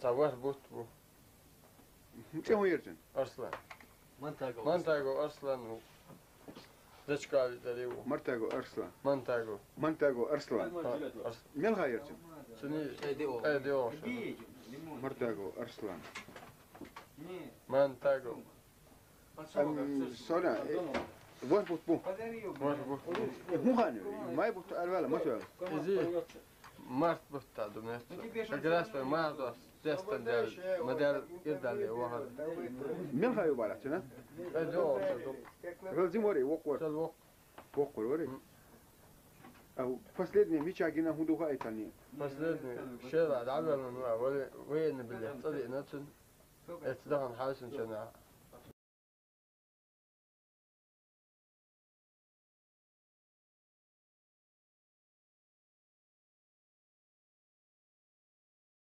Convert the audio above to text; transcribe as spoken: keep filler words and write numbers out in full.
Цхьа ворхӀ бутт бу. ЦӀи хӀун яра цуьнан? Арслан. Монтаго. Монтаго Арслан ву. Дачкави даре ву. Мартаго Арслан. Монтаго. Мантаго Арслан. А, Арс-, Мелха яра цуьнан? Цуни Эдио. Эдио. Мартаго Арслан. Монтаго. Ам, Соня, э, ворхӀ бутт бу. ВорхӀ бутт бу. Э, хӀун хан ю? Май бутт арвала, ма соьл. Изи март бутта ду мет. Как раз май дос, дестан дел, ма дел ирдале вахар. Мелха ю бара цуьнан? Э, дё, дё. Хьал зимори, вокхор. Хьал вок. Вокхор вари? М. А последний мича гина хӀун ду хаийтани? Последний, шела, да, да, ну, а, вали, военный билет, цади на цун. Эццахьан хьаьвсинчунна